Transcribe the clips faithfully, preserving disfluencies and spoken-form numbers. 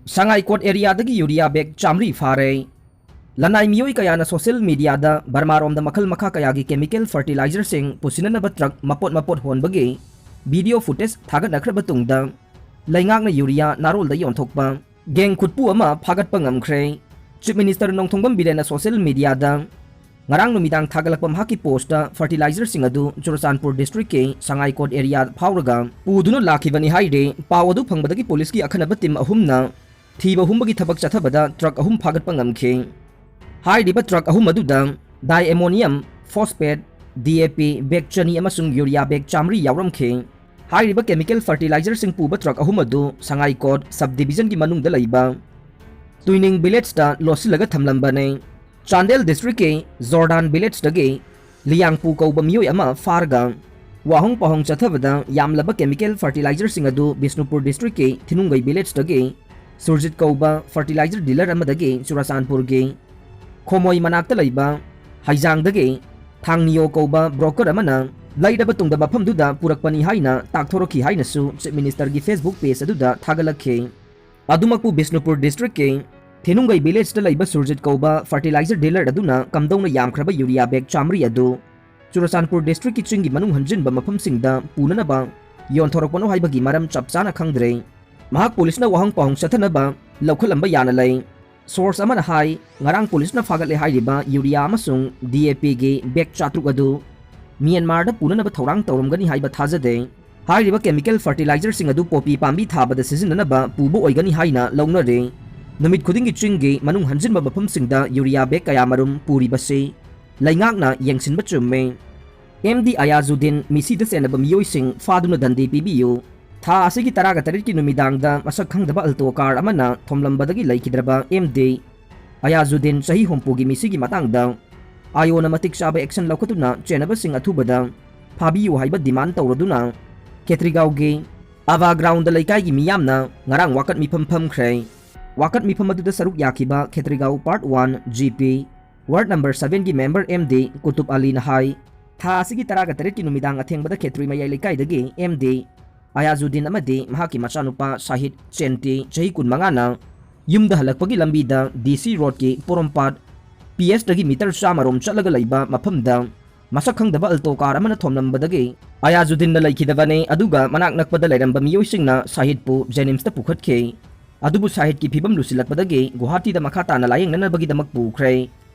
ꯁꯉꯥꯏꯀꯣꯠ ꯑꯦꯔꯤꯌꯥꯗꯒꯤ urea bag ꯆꯥꯃꯔꯤ ꯐꯥꯔꯦ꯫ ꯂꯅꯥꯏ ꯃꯤꯑꯣꯏ ꯀꯌꯥꯅ ꯁꯣꯁꯤꯌꯦꯜ ꯃꯤꯗꯤꯌꯥꯗ ꯕꯔꯃꯥꯔꯣꯝꯗ ꯃꯈꯜ ꯃꯈꯥ ꯀꯌꯥꯒꯤ ꯀꯦꯃꯤꯀꯦꯜ ꯐꯔꯇꯤꯂꯥꯏꯖꯔꯁꯤꯡ ꯄꯨꯁꯤꯟꯅꯅꯕ ꯇ꯭ꯔꯛ ꯃꯄꯣꯠ ꯃꯄꯣꯠ ꯍꯣꯟꯕꯒꯤ ꯚꯤꯗꯤꯑꯣ ꯐꯨꯇꯦꯖ ꯊꯥꯒꯠꯅꯈ꯭ꯔꯕ ꯇꯨꯡꯗ ꯂꯩꯉꯥꯛꯅ ꯌꯨꯔꯤꯌꯥ ꯅꯥꯔꯣꯜꯗ ꯌꯣꯟꯊꯣꯛꯄ ꯒꯦꯡ ꯈꯨꯠꯄꯨ ꯑꯃ ꯐꯥꯒꯠꯄ ꯉꯝꯈ꯭ꯔꯦ꯫ ꯆꯤꯐ ꯃꯤꯅꯤꯁꯇꯔ ꯅꯣꯡꯊꯣꯡꯕꯝ ꯕꯤꯔꯦꯟꯅ ꯁꯣꯁꯤꯌꯦꯜ ꯃꯤꯗꯤꯌꯥꯗ ꯉꯔꯥꯡ ꯅꯨꯃꯤꯗꯥꯡ ꯊꯥꯒꯠꯂꯛꯄ ꯃꯍꯥꯛꯀꯤ ꯄꯣꯁꯇ ꯐꯔꯇꯤꯂꯥꯏꯖꯔꯁꯤꯡ ꯑꯗꯨ ꯆꯨꯔꯆꯥꯟꯄꯨꯔ ꯗꯤꯁꯇ꯭ꯔꯤꯛꯀꯤ ꯁꯉꯥꯏꯀꯣꯠ ꯑꯦꯔꯤꯌꯥ ꯐꯥꯎꯔꯒ ꯄꯨꯗꯨꯅ ꯂꯥꯛꯈꯤꯕꯅꯤ ꯍꯥꯏꯔꯤ꯫ ꯄꯥꯎ ꯑꯗꯨ ꯐꯪꯕꯗꯒꯤ ꯄꯨꯂꯤꯁꯀꯤ ꯑꯈꯟꯅꯕ ꯇꯤꯝ ꯑꯍꯨꯝꯅ ꯊꯤꯕ ꯍꯨꯝꯕꯒꯤ ꯊꯕꯛ ꯆꯠꯊꯕꯗ ꯇ꯭ꯔꯛ ꯑꯍꯨꯝ ꯐꯥꯒꯠꯄ ꯉꯝꯈꯤ꯫ ꯍꯥꯏꯔꯤꯕ ꯇ꯭ꯔꯛ ꯑꯍꯨꯝ ꯑꯗꯨꯗ ꯗꯥꯏꯑꯦꯃꯣꯅꯤꯌꯝ ꯐꯣꯁꯐꯦꯠ, ꯗꯤ ꯑꯦ ꯄꯤ ꯕꯦꯒ ꯆꯅꯤ ꯑꯃꯁꯨꯡ ꯌꯨꯔꯤꯌꯥ ꯕꯦꯒ ꯆꯥꯃꯔꯤ ꯌꯥꯎꯔꯝꯈꯤ꯫ ꯍꯥꯏꯔꯤꯕ ꯀꯦꯃꯤꯀꯦꯜ ꯐꯔꯇꯤꯂꯥꯏꯖꯔꯁꯤꯡ ꯄꯨꯕ ꯇ꯭ꯔꯛ ꯑꯍꯨꯝ ꯑꯗꯨ ꯁꯉꯥꯏꯀꯣꯠ ꯁꯕ ꯗꯤꯕꯤꯖꯟꯒꯤ ꯃꯅꯨꯡꯗ ꯂꯩꯕ ꯇꯨꯏꯅꯤꯡ ꯚꯤꯂꯦꯖꯇ ꯂꯣꯠꯁꯤꯜꯂꯒ ꯊꯝꯂꯝꯕꯅꯤ꯫ ꯆꯥꯟꯗꯦꯜ ꯗꯤꯁꯇ꯭ꯔꯤꯛꯀꯤ ꯖꯣꯔꯗꯥꯟ ꯚꯤꯂꯦꯖꯇꯒꯤ ꯂꯤꯌꯥꯡꯄꯨ ꯀꯧꯕ ꯃꯤꯑꯣꯏ ꯑꯃ ꯐꯥꯔꯒ ꯋꯥꯍꯣꯡ ꯄꯥꯍꯣꯡ ꯆꯠꯊꯕꯗ ꯌꯥꯝꯂꯕ ꯀꯦꯃꯤꯀꯦꯜ ꯐꯔꯇꯤꯂꯥꯏꯖꯔꯁꯤꯡ ꯑꯗꯨ ꯕꯤꯁꯅꯨꯄꯨꯔ ꯗꯤꯁꯇ꯭ꯔꯤꯛꯀꯤ ꯊꯤꯅꯨꯡꯒꯩ ꯚꯤꯂꯦꯖꯇꯒꯤ ꯁꯨꯔꯖꯤꯠ ꯀꯧꯕ ꯐꯔꯇꯤꯂꯥꯏꯖꯔ ꯗꯤꯂꯔ ꯑꯃꯗꯒꯤ ꯆꯨꯔꯆꯥꯟꯄꯨꯔꯒꯤ ꯈꯣꯃꯣꯏ ꯃꯅꯥꯛꯇ ꯂꯩꯕ ꯍꯩꯖꯥꯡꯗꯒꯤ ꯊꯥꯡꯅꯤꯌꯣ ꯀꯧꯕ ꯕ꯭ꯔꯣꯀꯔ ꯑꯃꯅ ꯂꯩꯔꯕ ꯇꯨꯡꯗ ꯃꯐꯝꯗꯨꯗ ꯄꯨꯔꯛꯄꯅꯤ ꯍꯥꯏꯅ ꯇꯥꯛꯊꯣꯔꯛꯈꯤ ꯍꯥꯏꯅꯁꯨ ꯆꯤꯐ ꯃꯤꯅꯤꯁꯇꯔꯒꯤ ꯐꯦꯁꯕꯨꯛ ꯄꯦꯖ ꯑꯗꯨꯗ ꯊꯥꯒꯠꯂꯛꯈꯤ꯫ ꯑꯗꯨꯃꯛꯄꯨ ꯕꯤꯁꯅꯨꯄꯨꯔ ꯗꯤꯁꯇ꯭ꯔꯤꯛꯀꯤ ꯊꯤꯅꯨꯡꯒꯩ ꯚꯤꯂꯦꯖꯇ ꯂꯩꯕ ꯁꯨꯔꯖꯤꯠ ꯀꯧꯕ ꯐꯔꯇꯤꯂꯥꯏꯖꯔ ꯗꯤꯂꯔ ꯑꯗꯨꯅ ꯀꯝꯗꯧꯅ ꯌꯥꯝꯈ꯭ꯔꯕ ꯌꯨꯔꯤꯌꯥ ꯕꯦꯒ ꯆꯥꯃꯔꯤ ꯑꯗꯨ ꯆꯨꯔꯆꯥꯟꯄꯨꯔ ꯗꯤꯁꯇ꯭ꯔꯤꯛꯀꯤ ꯆꯤꯡꯒꯤ ꯃꯅꯨꯡ ꯍꯟꯖꯤꯟꯕ ꯃꯐꯝꯁꯤꯡꯗ ꯄꯨꯅꯅꯕ ꯌꯣꯟꯊꯣꯔꯛꯄꯅꯣ ꯍꯥꯏꯕꯒꯤ ꯃꯔꯝ ꯆꯞ ꯆꯥꯅ ꯈꯪꯗ꯭ꯔꯦ꯫ ꯃꯍꯥꯛ ꯄꯨꯂꯤꯁꯅ ꯋꯥꯍꯪ ꯄꯥꯎꯍꯪ ꯆꯠꯊꯅꯕ ꯂꯧꯈꯠꯂꯝꯕ ꯌꯥꯅ ꯂꯩ꯫ ꯁꯣꯔꯁ ꯑꯃꯅ ꯍꯥꯏ, ꯉꯔꯥꯡ ꯄꯨꯂꯤꯁꯅ ꯐꯥꯒꯠꯂꯦ ꯍꯥꯏꯔꯤꯕ ꯌꯨꯔꯤꯌꯥ ꯑꯃꯁꯨꯡ ꯗꯤ ꯑꯦ ꯄꯤꯒꯤ ꯕꯦꯒ ꯆꯥꯇ꯭ꯔꯨꯛ ꯑꯗꯨ ꯃ꯭ꯌꯥꯟꯃꯥꯔꯗ ꯄꯨꯅꯅꯕ ꯊꯧꯔꯥꯡ ꯇꯧꯔꯝꯒꯅꯤ ꯍꯥꯏꯕ ꯊꯥꯖꯗꯦ꯫ ꯍꯥꯏꯔꯤꯕ ꯀꯦꯃꯤꯀꯦꯜ ꯐꯔꯇꯤꯂꯥꯏꯖꯔꯁꯤꯡ ꯑꯗꯨ ꯄꯣꯄꯤ ꯄꯥꯝꯕꯤ ꯊꯥꯕꯗ ꯁꯤꯖꯤꯟꯅꯅꯕ ꯄꯨꯕ ꯑꯣꯏꯒꯅꯤ ꯍꯥꯏꯅ ꯂꯧꯅꯔꯦ꯫ ꯅꯨꯃꯤꯠ ꯈꯨꯗꯤꯡꯒꯤ ꯆꯤꯡꯒꯤ ꯃꯅꯨꯡ ꯍꯟꯖꯤꯟꯕ ꯃꯐꯝꯁꯤꯡꯗ ꯌꯨꯔꯤꯌꯥ ꯕꯦꯒ ꯀꯌꯥꯃꯔꯨꯝ ꯄꯨꯔꯤꯕꯁꯤ ꯂꯩꯉꯥꯛꯅ ꯌꯦꯡꯁꯤꯟꯕ ꯆꯨꯝꯃꯦ꯫ ꯑꯦꯝ ꯗꯤ ꯑꯌꯥꯖꯨꯗꯤꯟ ꯃꯤꯁꯤꯗ ꯆꯦꯟꯅꯕ ꯃꯤꯑꯣꯏꯁꯤꯡ ꯐꯥꯗꯨꯅ ꯗꯟꯗꯤ ꯄꯤꯕꯤꯌꯨ꯫ ꯊꯥ ꯑꯁꯤꯒꯤ ꯇꯔꯥꯒ ꯇꯔꯦꯠꯀꯤ ꯅꯨꯃꯤꯗꯥꯡꯗ ꯃꯁꯛ ꯈꯪꯗꯕ ꯑꯜꯇꯣ ꯀꯥꯔ ꯑꯃꯅ ꯊꯣꯝꯂꯝꯕꯗꯒꯤ ꯂꯩꯈꯤꯗ꯭ꯔꯕ ꯑꯦꯝ ꯗꯤ ꯑꯌꯥꯖꯨꯗꯤꯟ ꯆꯍꯤ ꯍꯨꯝꯐꯨꯒꯤ ꯃꯤꯁꯤꯒꯤ ꯃꯇꯥꯡꯗ ꯑꯥꯏꯑꯣꯅ ꯃꯇꯤꯛ ꯆꯥꯕ ꯑꯦꯛꯁꯟ ꯂꯧꯈꯠꯇꯨꯅ ꯆꯦꯟꯅꯕꯁꯤꯡ ꯑꯊꯨꯕꯗ ꯐꯥꯕꯤꯌꯨ ꯍꯥꯏꯕ ꯗꯤꯃꯥꯟ ꯇꯧꯔꯗꯨꯅ ꯈꯦꯇ꯭ꯔꯤꯒꯥꯎꯒꯤ ꯑꯚꯥ ꯒ꯭ꯔꯥꯎꯟꯗ ꯂꯩꯀꯥꯏꯒꯤ ꯃꯤꯌꯥꯝꯅ ꯉꯔꯥꯡ ꯋꯥꯀꯠ ꯃꯤꯐꯝ ꯐꯝꯈ꯭ꯔꯦ꯫ ꯋꯥꯀꯠ ꯃꯤꯐꯝ ꯑꯗꯨꯗ ꯁꯔꯨꯛ ꯌꯥꯈꯤꯕ Khetrigao part one G P ward number ꯁꯚꯦꯟꯒꯤ ꯃꯦꯝꯕꯔ ꯑꯦꯝ ꯗꯤ ꯀꯨꯇꯨꯕ ꯑꯂꯤꯅ ꯍꯥꯏ, ꯊꯥ ꯑꯁꯤꯒꯤ ꯇꯔꯥꯒ ꯇꯔꯦꯠꯀꯤ ꯅꯨꯃꯤꯗꯥꯡ ꯑꯊꯦꯡꯕꯗ ꯈꯦꯇ꯭ꯔꯤ ꯃꯌꯥꯏ ꯂꯩꯀꯥꯏꯗꯒꯤ ꯑꯦꯝ ꯗꯤ ꯑꯌꯥꯖꯨꯗꯤꯟ ꯑꯃꯗꯤ ꯃꯍꯥꯛꯀꯤ ꯃꯆꯥꯅꯨꯄꯥ ꯁꯥꯍꯤꯗ ꯆꯦꯟꯇꯤ, ꯆꯍꯤ ꯀꯨꯟꯃꯉꯥꯅ, ꯌꯨꯝꯗ ꯍꯜꯂꯛꯄꯒꯤ ꯂꯝꯕꯤꯗ ꯗꯤ ꯁꯤ ꯔꯣꯗꯀꯤ ꯄꯣꯔꯣꯝꯄꯥꯠ ꯄꯤ ꯑꯦꯁꯇꯒꯤ ꯃꯤꯇꯔ ꯆꯥꯝꯃ ꯔꯣꯝ ꯆꯠꯂꯒ ꯂꯩꯕ ꯃꯐꯝꯗ ꯃꯁꯛ ꯈꯪꯗꯕ ꯑꯜꯇꯣ ꯀꯥꯔ ꯑꯃꯅ ꯊꯣꯝꯂꯝꯕꯗꯒꯤ ꯑꯌꯥꯖꯨꯗꯤꯟꯅ ꯂꯩꯈꯤꯗꯕꯅꯤ, ꯑꯗꯨꯒ ꯃꯅꯥꯛ ꯅꯛꯄꯗ ꯂꯩꯔꯝꯕ ꯃꯤꯑꯣꯏꯁꯤꯡꯅ ꯁꯥꯍꯤꯗꯄꯨ ꯖꯦꯅꯤꯝꯁꯇ ꯄꯨꯈꯠꯈꯤ꯫ ꯑꯗꯨꯕꯨ ꯁꯥꯍꯤꯗꯀꯤ ꯐꯤꯕꯝ ꯂꯨꯁꯤꯜꯂꯛꯄꯗꯒꯤ ꯒꯨꯋꯥꯍꯥꯇꯤꯗ ꯃꯈꯥ ꯇꯥꯅ ꯂꯥꯌꯦꯡꯅꯅꯕꯒꯤꯗꯃꯛ ꯄꯨꯈ꯭ꯔꯦ꯫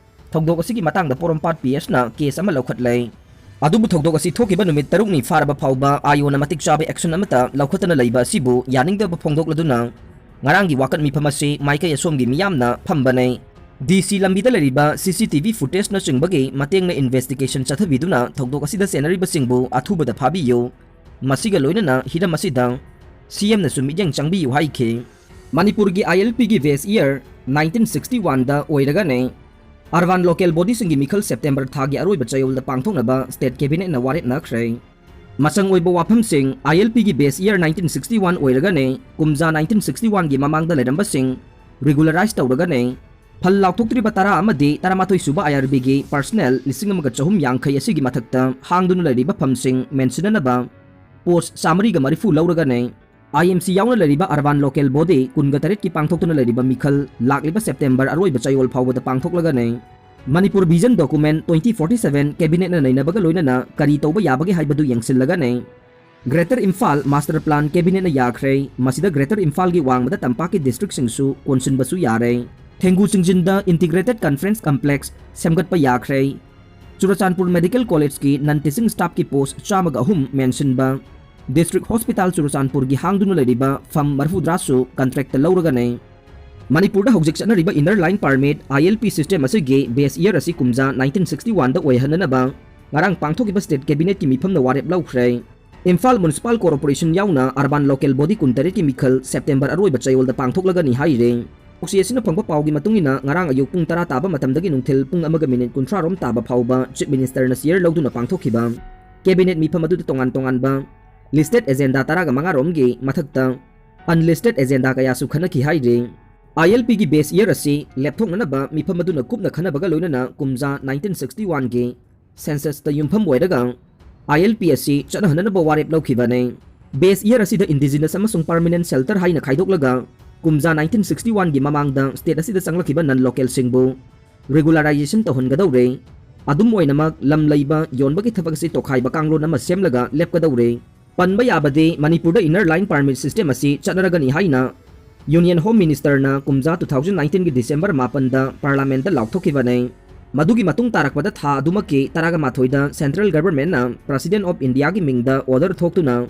ꯊꯧꯗꯣꯛ ꯑꯁꯤꯒꯤ ꯃꯇꯥꯡꯗ ꯄꯣꯔꯣꯝꯄꯥꯠ ꯄꯤ ꯑꯦꯁꯅ ꯀꯦꯁ ꯑꯃ ꯂꯧꯈꯠꯂꯦ꯫ ꯑꯗꯨꯕꯨ ꯊꯧꯗꯣꯛ ꯑꯁꯤ ꯊꯣꯛꯈꯤꯕ ꯅꯨꯃꯤꯠ ꯇꯔꯨꯛꯅꯤ ꯐꯥꯔꯕ ꯐꯥꯎꯕ ꯑꯥꯏꯑꯣꯅ ꯃꯇꯤꯛ ꯆꯥꯕ ꯑꯦꯛꯁꯟ ꯑꯃꯠꯇ ꯂꯧꯈꯠꯇꯅ ꯂꯩꯕ ꯑꯁꯤꯕꯨ ꯌꯥꯅꯤꯡꯗꯕ ꯐꯣꯡꯗꯣꯛꯂꯗꯨꯅ ꯉꯔꯥꯡꯒꯤ ꯋꯥꯀꯠ ꯃꯤꯐꯝ ꯑꯁꯤ ꯃꯥꯏꯀꯩ ꯑꯁꯣꯝꯒꯤ ꯃꯤꯌꯥꯝꯅ ꯐꯝꯕꯅꯦ꯫ ꯗꯤ ꯁꯤ ꯂꯝꯕꯤꯗ ꯂꯩꯔꯤꯕ ꯁꯤ ꯁꯤ ꯇꯤ ꯚꯤ ꯐꯨꯇꯦꯖꯅꯆꯤꯡꯕꯒꯤ ꯃꯇꯦꯡꯅ ꯏꯟꯚꯦꯁꯇꯤꯒꯦꯁꯟ ꯆꯠꯊꯕꯤꯗꯨꯅ ꯊꯧꯗꯣꯛ ꯑꯁꯤꯗ ꯆꯦꯟꯅꯔꯤꯕꯁꯤꯡꯕꯨ ꯑꯊꯨꯕꯗ ꯐꯥꯕꯤꯌꯨ꯫ ꯃꯁꯤꯒ ꯂꯣꯏꯅꯅ ꯍꯤꯔꯝ ꯑꯁꯤꯗ ꯁꯤ ꯑꯦꯝꯅꯁꯨ ꯃꯤꯠꯌꯦꯡ ꯆꯪꯕꯤꯌꯨ ꯍꯥꯏꯈꯤ꯫ ꯃꯅꯤꯄꯨꯔꯒꯤ ꯑꯥꯏ ꯑꯦꯜ ꯄꯤꯒꯤ ꯕꯦꯁ ꯏꯌꯔ ꯅꯥꯏꯟꯇꯤꯟ ꯁꯤꯛꯁꯇꯤ ꯋꯥꯟꯗ ꯑꯣꯏꯔꯒꯅꯤ꯫ ꯑꯔꯕꯥꯟ ꯂꯣꯀꯦꯜ ꯕꯣꯗꯤꯁꯤꯡꯒꯤ ꯃꯤꯈꯜ ꯁꯦꯞꯇꯦꯝꯕꯔ ꯊꯥꯒꯤ ꯑꯔꯣꯏꯕ ꯆꯌꯣꯜꯗ ꯄꯥꯡꯊꯣꯛꯅꯕ ꯁ꯭ꯇꯦꯠ ꯀꯦꯕꯤꯅꯦꯠꯅ ꯋꯥꯔꯦꯞ ꯅꯈ꯭ꯔꯦ꯫ ꯃꯆꯪ ꯑꯣꯏꯕ ꯋꯥꯐꯝꯁꯤꯡ: ꯑꯥꯏ ꯑꯦꯜ ꯄꯤꯒꯤ ꯕꯦꯁ ꯏꯌꯔ ꯅꯥꯏꯟꯇꯤꯟ ꯁꯤꯛꯁꯇꯤ ꯋꯥꯟ ꯑꯣꯏꯔꯒꯅꯤ, ꯀꯨꯝꯖꯥ ꯅꯥꯏꯟꯇꯤꯟ ꯁꯤꯛꯁꯇꯤ ꯋꯥꯟꯒꯤ ꯃꯃꯥꯡꯗ ꯂꯩꯔꯝꯕꯁꯤꯡ ꯔꯤꯒꯨꯂꯔꯥꯏꯖ ꯇꯧꯔꯒꯅꯤ꯫ ꯐꯜ ꯂꯥꯎꯊꯣꯛꯇ꯭ꯔꯤꯕ ꯇꯔꯥ ꯑꯃꯗꯤ ꯇꯔꯥꯃꯥꯊꯣꯏ ꯁꯨꯕ ꯑꯥꯏ ꯑꯥꯔ ꯕꯤꯒꯤ ꯄꯔꯁꯅꯦꯜ ꯂꯤꯁꯤꯡ ꯑꯃꯒ ꯆꯍꯨꯝ ꯌꯥꯡꯈꯩ ꯑꯁꯤꯒꯤ ꯃꯊꯛꯇ ꯍꯥꯡꯗꯨꯅ ꯂꯩꯔꯤꯕ ꯐꯝꯁꯤꯡ ꯃꯦꯟꯁꯤꯟꯅꯅꯕ ꯄꯣꯁ ꯆꯥꯃꯔꯤꯒ ꯃꯔꯤꯐꯨ ꯂꯧꯔꯒꯅꯤ꯫ ꯑꯥꯏ ꯑꯦꯝ ꯁꯤ ꯌꯥꯎꯅ ꯂꯩꯔꯤꯕ ꯑꯔꯕꯥꯟ ꯂꯣꯀꯦꯜ ꯕꯣꯗꯤ ꯀꯨꯟꯒ ꯇꯔꯦꯠꯀꯤ ꯄꯥꯡꯊꯣꯛꯇꯨꯅ ꯂꯩꯔꯤꯕ ꯃꯤꯈꯜ ꯂꯥꯛꯂꯤꯕ ꯁꯦꯞꯇꯦꯝꯕꯔ ꯑꯔꯣꯏꯕ ꯆꯌꯣꯜ ꯐꯥꯎꯕꯗ ꯄꯥꯡꯊꯣꯛꯂꯒꯅꯤ꯫ Manipur vision document twenty forty seven ꯀꯦꯕꯤꯅꯦꯠꯅ ꯅꯩꯅꯕꯒ ꯂꯣꯏꯅꯅ ꯀꯔꯤ ꯇꯧꯕ ꯌꯥꯕꯒꯦ ꯍꯥꯏꯕꯗꯨ ꯌꯦꯡꯁꯤꯜꯂꯒꯅꯤ꯫ ꯒ꯭ꯔꯦꯇꯔ ꯏꯝꯐꯥꯜ ꯃꯥꯁꯇꯔ ꯄ꯭ꯂꯥꯟ ꯀꯦꯕꯤꯅꯦꯠꯅ ꯌꯥꯈ꯭ꯔꯦ꯫ ꯃꯁꯤꯗ ꯒ꯭ꯔꯦꯇꯔ ꯏꯝꯐꯥꯜꯒꯤ ꯋꯥꯡꯃꯗ ꯇꯝꯄꯥꯛꯀꯤ ꯗꯤꯁꯇ꯭ꯔꯤꯛꯁꯤꯡꯁꯨ ꯀꯣꯟꯁꯤꯟꯕꯁꯨ ꯌꯥꯔꯦ꯫ ꯊꯦꯡꯒꯨ ꯆꯤꯡꯖꯤꯟꯗ ꯏꯟꯇꯤꯒ꯭ꯔꯦꯇꯦꯗ ꯀꯟꯐꯔꯦꯟꯁ ꯀꯝꯄ꯭ꯂꯦꯛꯁ ꯁꯦꯝꯒꯠꯄ ꯌꯥꯈ꯭ꯔꯦ꯫ ꯆꯨꯔꯆꯥꯟꯄꯨꯔ ꯃꯦꯗꯤꯀꯦꯜ ꯀꯣꯂꯦꯖꯀꯤ ꯅꯟ ꯇꯤꯆꯤꯡ ꯁ꯭ꯇꯥꯐꯀꯤ ꯄꯣꯁ ꯆꯥꯝꯃꯒ ꯑꯍꯨꯝ ꯃꯦꯟꯁꯤꯟꯕ꯫ ꯗꯤꯁꯇ꯭ꯔꯤꯛ ꯍꯣꯁꯄꯤꯇꯥꯜ ꯆꯨꯔꯆꯥꯟꯄꯨꯔꯒꯤ ꯍꯥꯡꯗꯨꯅ ꯂꯩꯔꯤꯕ ꯐꯝ ꯃꯔꯤꯐꯨꯇꯔꯥꯁꯨ ꯀꯟꯇ꯭ꯔꯦꯛꯇ ꯂꯧꯔꯒꯅꯤ꯫ ꯃꯅꯤꯄꯨꯔꯗ ꯍꯧꯖꯤꯛ ꯆꯠꯅꯔꯤꯕ ꯏꯟꯅꯔ ꯂꯥꯏꯟ ꯄꯥꯔꯃꯤꯠ, ꯑꯥꯏ ꯑꯦꯜ ꯄꯤ ꯁꯤꯁꯇꯦꯝ ꯑꯁꯤꯒꯤ ꯕꯦꯁ ꯏꯌꯔ ꯑꯁꯤ ꯀꯨꯝꯖꯥ ꯅꯥꯏꯟꯇꯤꯟ ꯁꯤꯛꯁꯇꯤ ꯋꯥꯟꯗ ꯑꯣꯏꯍꯟꯅꯅꯕ ꯉꯔꯥꯡ ꯄꯥꯡꯊꯣꯛꯈꯤꯕ ꯁ꯭ꯇꯦꯠ ꯀꯦꯕꯤꯅꯦꯠꯀꯤ ꯃꯤꯐꯝꯅ ꯋꯥꯔꯦꯞ ꯂꯧꯈ꯭ꯔꯦ꯫ ꯏꯝꯐꯥꯜ ꯃ꯭ꯌꯨꯅꯤꯁꯤꯄꯥꯜ ꯀꯣꯔꯄꯣꯔꯦꯁꯟ ꯌꯥꯎꯅ ꯑꯔꯕꯥꯟ ꯂꯣꯀꯦꯜ ꯕꯣꯗꯤ ꯀꯨꯟꯇꯔꯦꯠꯀꯤ ꯃꯤꯈꯜ ꯁꯦꯞꯇꯦꯝꯕꯔ ꯑꯔꯣꯏꯕ ꯆꯌꯣꯜꯗ ꯄꯥꯡꯊꯣꯛꯂꯒꯅꯤ ꯍꯥꯏꯔꯤ꯫ ꯄꯥꯎꯆꯦ ꯑꯁꯤꯅ ꯐꯪꯕ ꯄꯥꯎꯒꯤ ꯃꯇꯨꯡ ꯏꯟꯅ, ꯉꯔꯥꯡ ꯑꯌꯨꯛ ꯄꯨꯡ ꯇꯔꯥ ꯇꯥꯕ ꯃꯇꯝꯗꯒꯤ ꯅꯨꯡꯊꯤꯜ ꯄꯨꯡ ꯑꯃꯒ ꯃꯤꯅꯤꯠ ꯀꯨꯟꯊ꯭ꯔꯥ ꯔꯣꯝ ꯇꯥꯕ ꯐꯥꯎꯕ ꯆꯤꯐ ꯃꯤꯅꯤꯁꯇꯔꯅ ꯆꯤꯌꯔ ꯂꯧꯗꯨꯅ ꯄꯥꯡꯊꯣꯛꯈꯤꯕ ꯀꯦꯕꯤꯅꯦꯠ ꯃꯤꯐꯝ ꯑꯗꯨꯗ ꯇꯣꯉꯥꯟ ꯇꯣꯉꯥꯟꯕ ꯂꯤꯁꯇꯦꯗ ꯑꯦꯖꯦꯟꯗꯥ ꯇꯔꯥꯒ ꯃꯉꯥ ꯔꯣꯝꯒꯤ ꯃꯊꯛꯇ ꯑꯟꯂꯤꯁꯇꯦꯗ ꯑꯦꯖꯦꯟꯗꯥ ꯀꯌꯥꯁꯨ ꯈꯟꯅꯈꯤ ꯍꯥꯏꯔꯤ꯫ ꯑꯥꯏ ꯑꯦꯜ ꯄꯤꯒꯤ ꯕꯦꯁ ꯏꯌꯔ ꯑꯁꯤ ꯂꯦꯞꯊꯣꯛꯅꯅꯕ ꯃꯤꯐꯝ ꯑꯗꯨꯅ ꯀꯨꯞꯅ ꯈꯟꯅꯕꯒ ꯂꯣꯏꯅꯅ ꯀꯨꯝꯖꯥ ꯅꯥꯏꯟꯇꯤꯟ ꯁꯤꯛꯁꯇꯤ ꯋꯥꯟꯒꯤ ꯁꯦꯟꯁꯁꯇ ꯌꯨꯝꯐꯝ ꯑꯣꯏꯔꯒ ꯑꯥꯏ ꯑꯦꯜ ꯄꯤ ꯑꯁꯤ ꯆꯠꯅꯍꯟꯅꯅꯕ ꯋꯥꯔꯦꯞ ꯂꯧꯈꯤꯕꯅꯤ꯫ Base year ꯑꯁꯤꯗ indigenous ꯑꯃꯁꯨꯡ permanent settler ꯍꯥꯏꯅ ꯈꯥꯏꯗꯣꯛꯂꯒ ꯀꯨꯝꯖꯥ nineteen sixty one ꯒꯤ ꯃꯃꯥꯡꯗ state ꯑꯁꯤꯗ ꯆꯪꯂꯛꯈꯤꯕ non-localꯁꯤꯡꯕꯨ regularization ꯇꯧꯍꯟꯒꯗꯧꯔꯦ꯫ ꯑꯗꯨꯝ ꯑꯣꯏꯅꯃꯛ ꯂꯝ ꯂꯩꯕ ꯌꯣꯟꯕꯒꯤ ꯊꯕꯛ ꯑꯁꯤ ꯇꯣꯈꯥꯏꯕ ꯀꯥꯡꯂꯣꯟ ꯑꯃ ꯁꯦꯝꯂꯒ ꯂꯦꯞꯀꯗꯧꯔꯦ꯫ ꯄꯟꯕ ꯌꯥꯕꯗꯤ ꯃꯅꯤꯄꯨꯔꯗ inner line permit system ꯑꯁꯤ ꯆꯠꯅꯔꯒꯅꯤ ꯍꯥꯏꯅ Union Home Ministerꯅ ꯀꯨꯝꯖꯥ two thousand nineteen ꯒꯤ December ꯃꯥꯄꯟꯗ Parliamentꯇ ꯂꯥꯎꯊꯣꯛꯈꯤꯕꯅꯤ꯫ ꯃꯗꯨꯒꯤ ꯃꯇꯨꯡ ꯇꯥꯔꯛꯄꯗ ꯊꯥ ꯑꯗꯨꯃꯛꯀꯤ ꯇꯔꯥꯒ ꯃꯥꯊꯣꯏꯗ Central Governmentꯅ President of Indiaꯒꯤ ꯃꯤꯡꯗ order ꯊꯣꯛꯇꯨꯅ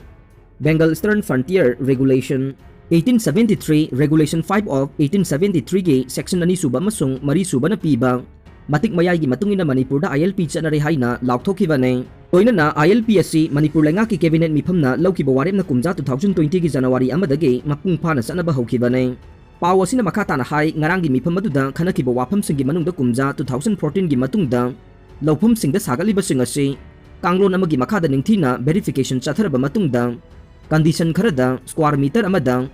Bengal Eastern Frontier Regulation eighteen seventy three, Regulation five of eighteen seventy three ꯒꯤ section ꯑꯅꯤꯁꯨꯕ ꯑꯃꯁꯨꯡ ꯃꯔꯤꯁꯨꯕꯅ ꯄꯤꯕ ꯃꯇꯤꯛ ꯃꯌꯥꯏꯒꯤ ꯃꯇꯨꯡ ꯏꯟꯅ ꯃꯅꯤꯄꯨꯔꯗ ILP ꯆꯠꯅꯔꯦ ꯍꯥꯏꯅ ꯂꯥꯎꯊꯣꯛꯈꯤꯕꯅꯤ꯫ ꯂꯣꯏꯅꯅ ILP ꯑꯁꯤ ꯃꯅꯤꯄꯨꯔ ꯂꯩꯉꯥꯛꯀꯤ cabinet ꯃꯤꯐꯝꯅ ꯂꯧꯈꯤꯕ ꯋꯥꯔꯦꯞꯅ ꯀꯨꯝꯖꯥ two thousand twenty ꯒꯤ January ꯑꯃꯗꯒꯤ ꯃꯄꯨꯡ ꯐꯥꯅ ꯆꯠꯅꯕ ꯍꯧꯈꯤꯕꯅꯤ꯫ ꯄꯥꯎ ꯑꯁꯤꯅ ꯃꯈꯥ ꯇꯥꯅ ꯍꯥꯏ, ꯉꯔꯥꯡꯒꯤ ꯃꯤꯐꯝ ꯑꯗꯨꯗ ꯈꯟꯅꯈꯤꯕ ꯋꯥꯐꯝꯁꯤꯡꯒꯤ ꯃꯅꯨꯡꯗ ꯀꯨꯝꯖꯥ two thousand fourteen ꯒꯤ ꯃꯇꯨꯡꯗ ꯂꯧꯐꯝꯁꯤꯡꯗ ꯁꯥꯒꯠꯂꯤꯕꯁꯤꯡ ꯑꯁꯤ ꯀꯥꯡꯂꯣꯟ ꯑꯃꯒꯤ ꯃꯈꯥꯗ ꯅꯤꯡꯊꯤꯅ verification ꯆꯠꯊꯔꯕ ꯃꯇꯨꯡꯗ condition ꯈꯔꯗ square meter ꯑꯃꯗ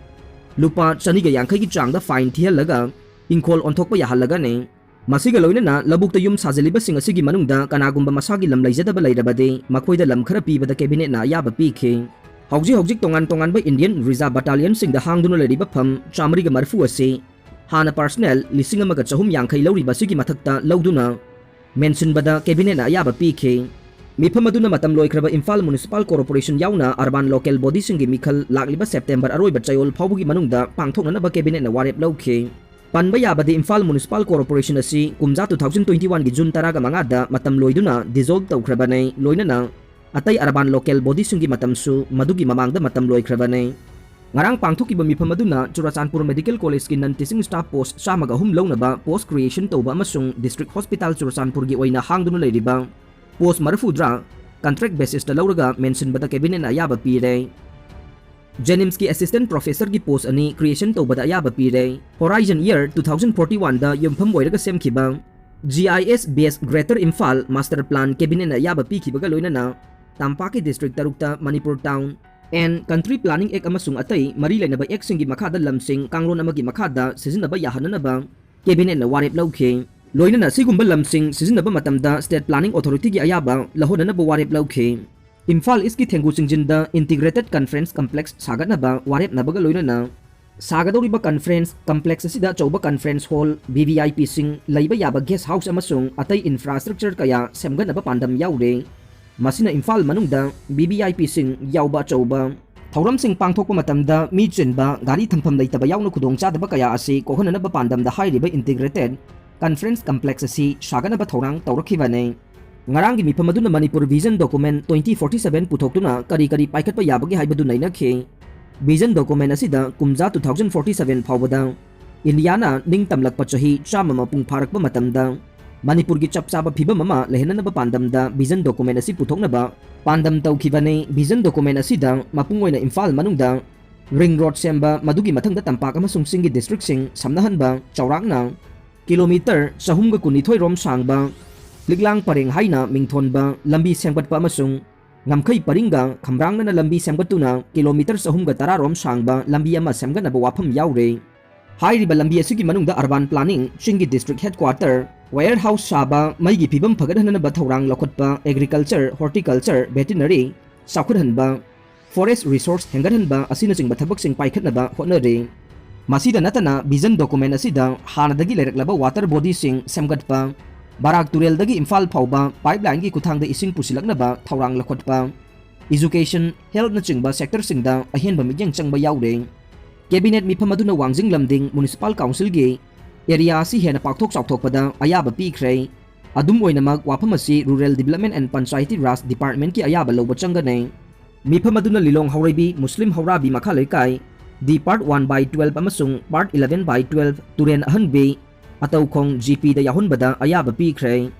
ꯂꯨꯄꯥ ꯆꯅꯤꯒ ꯌꯥꯡꯈꯩꯒꯤ ꯆꯥꯡꯗ fine ꯊꯤꯍꯜꯂꯒ ꯏꯪꯈꯣꯜ ꯑꯣꯟꯊꯣꯛꯄ ꯌꯥꯍꯜꯂꯒꯅꯤ꯫ ꯃꯁꯤꯒ ꯂꯣꯏꯅꯅ ꯂꯧꯕꯨꯛꯇ ꯌꯨꯝ ꯁꯥꯖꯤꯜꯂꯤꯕꯁꯤꯡ ꯑꯁꯤꯒꯤ ꯃꯅꯨꯡꯗ ꯀꯅꯥꯒꯨꯝꯕ ꯃꯁꯥꯒꯤ ꯂꯝ ꯂꯩꯖꯗꯕ ꯂꯩꯔꯕꯗꯤ ꯃꯈꯣꯏꯗ ꯂꯝ ꯈꯔ ꯄꯤꯕꯗ cabinetꯅ ꯑꯌꯥꯕ ꯄꯤꯈꯤ꯫ ꯍꯧꯖꯤꯛ ꯍꯧꯖꯤꯛ ꯇꯣꯉꯥꯟ ꯇꯣꯉꯥꯟꯕ Indian Reserve Battalionꯁꯤꯡꯗ ꯍꯥꯡꯗꯨꯅ ꯂꯩꯔꯤꯕ ꯐꯝ ꯆꯥꯃꯔꯤꯒ ꯃꯔꯤꯐꯨ ꯑꯁꯤ ꯍꯥꯟꯅ personal ꯂꯤꯁꯤꯡ ꯑꯃꯒ ꯆꯍꯨꯝ ꯌꯥꯡꯈꯩ ꯂꯧꯔꯤꯕ ꯑꯁꯤꯒꯤ ꯃꯊꯛꯇ ꯂꯧꯗꯨꯅ ꯃꯦꯟꯁꯤꯟꯕꯗ cabinetꯅ ꯑꯌꯥꯕ ꯄꯤꯈꯤ꯫ ꯃꯤꯐꯝ ꯑꯗꯨꯅ ꯃꯇꯝ ꯂꯣꯏꯈ꯭ꯔꯕ ꯏꯝꯐꯥꯜ Municipal Corporation ꯌꯥꯎꯅ urban local bodyꯁꯤꯡꯒꯤ ꯃꯤꯈꯜ ꯂꯥꯛꯂꯤꯕ September ꯑꯔꯣꯏꯕ ꯆꯌꯣꯜ ꯐꯥꯎꯕꯒꯤ ꯃꯅꯨꯡꯗ ꯄꯥꯡꯊꯣꯛꯅꯅꯕ cabinetꯅ ꯋꯥꯔꯦꯞ ꯂꯧꯈꯤ꯫ ꯄꯟꯕ ꯌꯥꯕꯗꯤ ꯏꯝꯐꯥꯜ Municipal Corporation ꯑꯁꯤ ꯀꯨꯝꯖꯥ two thousand twenty one ꯒꯤ June ꯇꯔꯥꯒ ꯃꯉꯥꯗ ꯃꯇꯝ ꯂꯣꯏꯗꯨꯅ dissolve ꯇꯧꯈ꯭ꯔꯕꯅꯤ꯫ ꯂꯣꯏꯅꯅ ꯑꯇꯩ urban local bodyꯁꯤꯡꯒꯤ ꯃꯇꯝꯁꯨ ꯃꯗꯨꯒꯤ ꯃꯃꯥꯡꯗ ꯃꯇꯝ ꯂꯣꯏꯈ꯭ꯔꯕꯅꯤ꯫ ꯉꯔꯥꯡ ꯄꯥꯡꯊꯣꯛꯈꯤꯕ ꯃꯤꯐꯝ ꯑꯗꯨꯅ Churachandpur Medical Collegeꯀꯤ non teaching staff post ꯆꯥꯝꯃꯒ ꯑꯍꯨꯝ ꯂꯧꯅꯕ post creation ꯇꯧꯕ ꯑꯃꯁꯨꯡ District Hospital ꯆꯨꯔꯆꯥꯟꯄꯨꯔꯒꯤ ꯑꯣꯏꯅ ꯍꯥꯡꯗꯨꯅ ꯂꯩꯔꯤꯕ post ꯃꯔꯤꯐꯨꯇꯔꯥ contract basisꯇ ꯂꯧꯔꯒ ꯃꯦꯟꯁꯤꯟꯕꯗ cabinetꯅ ꯑꯌꯥꯕ ꯄꯤꯔꯦ꯫ JNIMSꯀꯤ assistant professorꯒꯤ post ꯑꯅꯤ creation ꯇꯧꯕꯗ ꯑꯌꯥꯕ ꯄꯤꯔꯦ꯫ Horizon year two thousand forty oneꯗ ꯌꯨꯝꯐꯝ ꯑꯣꯏꯔꯒ ꯁꯦꯝꯈꯤꯕ GIS based Greater Imphal Master Plan cabinetꯅ ꯑꯌꯥꯕ ꯄꯤꯈꯤꯕꯒ ꯂꯣꯏꯅꯅ ꯇꯝꯄꯥꯛꯀꯤ district ꯇꯔꯨꯛꯇ Manipur Town and Country Planning Act ꯑꯃꯁꯨꯡ ꯑꯇꯩ ꯃꯔꯤ ꯂꯩꯅꯕ actꯁꯤꯡꯒꯤ ꯃꯈꯥꯗ ꯂꯝꯁꯤꯡ ꯀꯥꯡꯂꯣꯟ ꯑꯃꯒꯤ ꯃꯈꯥꯗ ꯁꯤꯖꯤꯟꯅꯕ ꯌꯥꯍꯟꯅꯅꯕ cabinetꯅ ꯋꯥꯔꯦꯞ ꯂꯧꯈꯤ꯫ ꯂꯣꯏꯅꯅ ꯁꯤꯒꯨꯝꯕ ꯂꯝꯁꯤꯡ ꯁꯤꯖꯤꯟꯅꯕ ꯃꯇꯝꯗ State Planning Authorityꯒꯤ ꯑꯌꯥꯕ ꯂꯧꯍꯟꯅꯅꯕ ꯋꯥꯔꯦꯞ ꯂꯧꯈꯤ꯫ ꯏꯝꯐꯥꯜ ꯏꯁꯀꯤ ꯊꯦꯡꯒꯨ ꯆꯤꯡꯖꯤꯟꯗ ꯏꯟꯇꯤꯒ꯭ꯔꯦꯇꯦꯠ ꯀꯟꯐꯔꯦꯟꯁ ꯀꯝꯄ꯭ꯂꯦꯛꯁ ꯁꯥꯒꯠꯅꯕ ꯋꯥꯔꯦꯞꯅꯕꯒ ꯂꯣꯏꯅꯅ ꯁꯥꯒꯗꯧꯔꯤꯕ ꯀꯟꯐꯔꯦꯟꯁ ꯀꯝꯄ꯭ꯂꯦꯛꯁ ꯑꯁꯤꯗ ꯑꯆꯧꯕ ꯀꯟꯐꯔꯦꯟꯁ ꯍꯣꯜ, ꯚꯤ ꯚꯤ ꯑꯥꯏ ꯄꯤꯁꯤꯡ ꯂꯩꯕ ꯌꯥꯕ ꯒꯦꯁ ꯍꯥꯎꯁ ꯑꯃꯁꯨꯡ ꯑꯇꯩ ꯏꯟꯐ꯭ꯔꯥꯁ꯭ꯇ꯭ꯔꯛꯆꯔ ꯀꯌꯥ ꯁꯦꯝꯒꯠꯅꯕ ꯄꯥꯟꯗꯝ ꯌꯥꯎꯔꯦ꯫ ꯃꯁꯤꯅ ꯏꯝꯐꯥꯜ ꯃꯅꯨꯡꯗ ꯚꯤ ꯚꯤ ꯑꯥꯏ ꯄꯤꯁꯤꯡ ꯌꯥꯎꯕ ꯑꯆꯧꯕ ꯊꯧꯔꯝꯁꯤꯡ ꯄꯥꯡꯊꯣꯛꯄ ꯃꯇꯝꯗ ꯃꯤ ꯆꯤꯟꯕ ꯒꯥꯔꯤ ꯊꯝꯐꯝ ꯂꯩꯇꯕ ꯌꯥꯎꯅ ꯈꯨꯗꯣꯡꯆꯥꯗꯕ ꯀꯌꯥ ꯑꯁꯤ ꯀꯣꯛꯍꯟꯅꯅꯕ ꯄꯥꯟꯗꯝꯗ ꯍꯥꯏꯔꯤꯕ ꯏꯟꯇꯤꯒ꯭ꯔꯦꯇꯦꯠ ꯀꯟꯐꯔꯦꯟꯁ ꯀꯝꯄ꯭ꯂꯦꯛꯁ ꯑꯁꯤ ꯁꯥꯒꯠꯅꯕ ꯊꯧꯔꯥꯡ ꯇꯧꯔꯛꯈꯤꯕꯅꯤ꯫ ꯉꯔꯥꯡꯒꯤ ꯃꯤꯐꯝ ꯑꯗꯨꯅ Manipur vision document twenty forty seven ꯄꯨꯊꯣꯛꯇꯨꯅ ꯀꯔꯤ ꯀꯔꯤ ꯄꯥꯏꯈꯠꯄ ꯌꯥꯕꯒꯦ ꯍꯥꯏꯕꯗꯨ ꯅꯩꯅꯈꯤ꯫ ꯚꯤꯖꯟ ꯗꯣꯀꯨꯃꯦꯟ ꯑꯁꯤꯗ ꯀꯨꯝꯖꯥ ꯇꯨ ꯊꯥꯎꯖꯟ ꯐꯣꯔꯇꯤ ꯁꯚꯦꯟ ꯐꯥꯎꯕꯗ ꯏꯟꯗꯤꯌꯥꯅ ꯅꯤꯡꯇꯝꯂꯛꯄ ꯆꯍꯤ ꯆꯥꯝꯃ ꯃꯄꯨꯡ ꯐꯥꯔꯛꯄ ꯃꯇꯝꯗ ꯃꯅꯤꯄꯨꯔꯒꯤ ꯆꯞ ꯆꯥꯕ ꯐꯤꯕꯝ ꯑꯃ ꯂꯩꯍꯟꯅꯅꯕ ꯄꯥꯟꯗꯝꯗ ꯚꯤꯖꯟ ꯗꯣꯀꯨꯃꯦꯟ ꯑꯁꯤ ꯄꯨꯊꯣꯛꯅꯕ ꯄꯥꯟꯗꯝ ꯇꯧꯈꯤꯕꯅꯤ꯫ ꯚꯤꯖꯟ ꯗꯣꯀꯨꯃꯦꯟ ꯑꯁꯤꯗ ꯃꯄꯨꯡ ꯑꯣꯏꯅ ꯏꯝꯐꯥꯜ ꯃꯅꯨꯡꯗ ꯔꯤꯡ ꯔꯣꯗ ꯁꯦꯝꯕ, ꯃꯗꯨꯒꯤ ꯃꯊꯪꯗ ꯇꯝꯄꯥꯛ ꯑꯃꯁꯨꯡ ꯆꯤꯡꯒꯤ ꯗꯤꯁꯇ꯭ꯔꯤꯛꯁꯤꯡ ꯁꯝꯅꯍꯟꯕ, ꯆꯥꯎꯔꯥꯛꯅ ꯀꯤꯂꯣꯃꯤꯇꯔ ꯆꯍꯨꯝꯒ ꯀꯨꯟꯅꯤꯊꯣꯏ ꯔꯣꯝ ꯁꯥꯡꯕ ꯂꯤꯛꯂꯥꯡ ꯄꯔꯦꯡ ꯍꯥꯏꯅ ꯃꯤꯡꯊꯣꯟꯕ ꯂꯝꯕꯤ ꯁꯦꯝꯒꯠꯄ ꯑꯃꯁꯨꯡ ꯉꯝꯈꯩ ꯄꯔꯤꯡꯒ ꯈꯝꯕ꯭ꯔꯥꯡꯅꯅ ꯂꯝꯕꯤ ꯁꯦꯝꯒꯠꯇꯨꯅ ꯀꯤꯂꯣꯃꯤꯇꯔ ꯆꯍꯨꯝꯒ ꯇꯔꯥ ꯔꯣꯝ ꯁꯥꯡꯕ ꯂꯝꯕꯤ ꯑꯃ ꯁꯦꯝꯒꯠꯅꯕ ꯋꯥꯐꯝ ꯌꯥꯎꯔꯦ꯫ ꯍꯥꯏꯔꯤꯕ ꯂꯝꯕꯤ ꯑꯁꯤꯒꯤ ꯃꯅꯨꯡꯗ ꯑꯔꯕꯥꯟ ꯄ꯭ꯂꯥꯅꯤꯡ, ꯆꯤꯡꯒꯤ ꯗꯤꯁꯇ꯭ꯔꯤꯛ ꯍꯦꯗꯀ꯭ꯋꯥꯇꯔ, ꯋꯦꯌꯔ ꯍꯥꯎꯁ ꯁꯥꯕ, ꯃꯩꯒꯤ ꯐꯤꯕꯝ ꯐꯒꯠꯍꯟꯅꯕ ꯊꯧꯔꯥꯡ ꯂꯧꯈꯠꯄ, ꯑꯦꯒ꯭ꯔꯤꯀꯜꯆꯔ, ꯍꯣꯔꯇꯤꯀꯜꯆꯔ, ꯚꯦꯇꯤꯅꯔꯤ ꯆꯥꯎꯈꯠꯍꯟꯕ, ꯐꯣꯔꯦꯁ ꯔꯤꯁꯣꯔꯁ ꯍꯦꯟꯒꯠꯍꯟꯕ ꯑꯁꯤꯅꯆꯤꯡꯕ ꯊꯕꯛꯁꯤꯡ ꯄꯥꯏꯈꯠꯅꯕ ꯍꯣꯠꯅꯔꯤ꯫ ꯃꯁꯤꯗ ꯅꯠꯇꯅ ꯚꯤꯖꯟ ꯗꯣꯀꯨꯃꯦꯟ ꯑꯁꯤꯗ ꯍꯥꯟꯅꯗꯒꯤ ꯂꯩꯔꯛꯂꯕ ꯋꯥꯇꯔ ꯕꯣꯗꯤꯁꯤꯡ ꯁꯦꯝꯒꯠꯄ, ꯕꯔꯥꯛ ꯇꯨꯔꯦꯜꯗꯒꯤ ꯏꯝꯐꯥꯜ ꯐꯥꯎꯕ ꯄꯥꯏꯞꯂꯥꯏꯟꯒꯤ ꯈꯨꯠꯊꯥꯡꯗ ꯏꯁꯤꯡ ꯄꯨꯁꯤꯜꯂꯛꯅꯕ ꯊꯧꯔꯥꯡ ꯂꯧꯈꯠꯄ, ꯏꯖꯨꯀꯦꯁꯟ, ꯍꯦꯜꯠꯅꯆꯤꯡꯕ ꯁꯦꯛꯇꯔꯁꯤꯡꯗ ꯑꯍꯦꯟꯕ ꯃꯤꯠꯌꯦꯡ ꯆꯪꯕ ꯌꯥꯎꯔꯦ꯫ ꯀꯦꯕꯤꯅꯦꯠ ꯃꯤꯐꯝ ꯑꯗꯨꯅ ꯋꯥꯡꯖꯤꯡ ꯂꯝꯗꯤꯡ ꯃ꯭ꯌꯨꯅꯤꯁꯤꯄꯥꯜ ꯀꯥꯎꯟꯁꯤꯜꯒꯤ ꯑꯦꯔꯤꯌꯥ ꯑꯁꯤ ꯍꯦꯟꯅ ꯄꯥꯛꯊꯣꯛ ꯆꯥꯎꯊꯣꯛꯄꯗ ꯑꯌꯥꯕ ꯄꯤꯈ꯭ꯔꯦ꯫ ꯑꯗꯨꯝ ꯑꯣꯏꯅꯃꯛ, ꯋꯥꯐꯝ ꯑꯁꯤ Rural Development and Panchayati Raj Departmentꯀꯤ ꯑꯌꯥꯕ ꯂꯧꯕ ꯆꯪꯒꯅꯤ꯫ ꯃꯤꯐꯝ ꯑꯗꯨꯅ ꯂꯤꯂꯣꯡ ꯍꯥꯎꯔꯩꯕꯤ ꯃꯨꯁꯂꯤꯝ ꯍꯧꯔꯥꯕꯤ ꯃꯈꯥ ꯂꯩꯀꯥꯏ, D Part one by twelve ꯑꯃꯁꯨꯡ Part eleven by twelve ꯇꯨꯔꯦꯟ ꯑꯍꯟꯕꯤ, ꯑꯇꯧꯈꯣꯡ G Pꯗ ꯌꯥꯎꯍꯟꯕꯗ ꯑꯌꯥꯕ ꯄꯤꯈ꯭ꯔꯦ꯫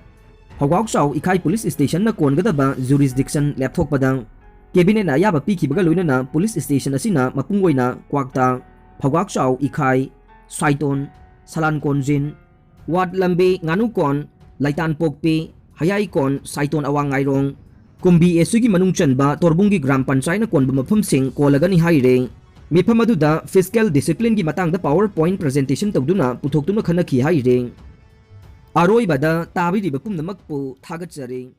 ꯐꯧꯒꯥꯎꯆꯥꯎ ꯏꯈꯥꯏ ꯄꯨꯂꯤꯁ ꯁ꯭ꯇꯦꯁꯟꯅ ꯀꯣꯟꯒꯗꯕ ꯖꯨꯔꯤꯁꯗꯤꯛꯁꯟ ꯂꯦꯞꯊꯣꯛꯄꯗ ꯀꯦꯕꯤꯅꯦꯠꯅ ꯑꯌꯥꯕ ꯄꯤꯈꯤꯕꯒ ꯂꯣꯏꯅꯅ ꯄꯨꯂꯤꯁ ꯁ꯭ꯇꯦꯁꯟ ꯑꯁꯤꯅ ꯃꯄꯨꯡ ꯑꯣꯏꯅ ꯀ꯭ꯋꯥꯛꯇꯥ, ꯐꯧꯒꯥꯎꯆꯥꯎ ꯏꯈꯥꯏ, ꯁꯥꯏꯇꯣꯟ, ꯁꯂꯥꯟ ꯀꯣꯟꯖꯤꯟ, ꯋꯥꯠ ꯂꯝꯕꯤ, ꯉꯥꯅꯨꯀꯣꯟ, ꯂꯩꯇꯥꯟꯄꯣꯛꯄꯤ, ꯍꯌꯥꯏꯀꯣꯟ, ꯁꯥꯏꯇꯣꯟ ꯑꯋꯥꯡ ꯉꯥꯏꯔꯣꯡ, ꯀꯨꯝꯕꯤ ꯑꯦꯁꯤꯒꯤ ꯃꯅꯨꯡ ꯆꯟꯕ ꯇꯣꯔꯕꯨꯡꯒꯤ ꯒ꯭ꯔꯥꯝ ꯄꯟꯆꯥꯌꯠꯅ ꯀꯣꯟꯕ ꯃꯐꯝꯁꯤꯡ ꯀꯣꯜꯂꯒꯅꯤ ꯍꯥꯏꯔꯦ꯫ ꯃꯤꯐꯝ ꯑꯗꯨꯗ ꯐꯤꯁꯀꯦꯜ ꯗꯤꯁꯤꯄ꯭ꯂꯤꯟꯒꯤ ꯃꯇꯥꯡꯗ ꯄꯥꯋꯔ ꯄꯣꯏꯟꯠ ꯄ꯭ꯔꯖꯦꯟꯇꯦꯁꯟ ꯇꯧꯗꯨꯅ ꯄꯨꯊꯣꯛꯇꯨꯅ ꯈꯟꯅꯈꯤ ꯍꯥꯏꯔꯦ꯫ ꯑꯔꯣꯏꯕꯗ ꯇꯥꯕꯤꯔꯤꯕ ꯄꯨꯝꯅꯃꯛꯄꯨ ꯊꯥꯒꯠꯆꯔꯤ꯫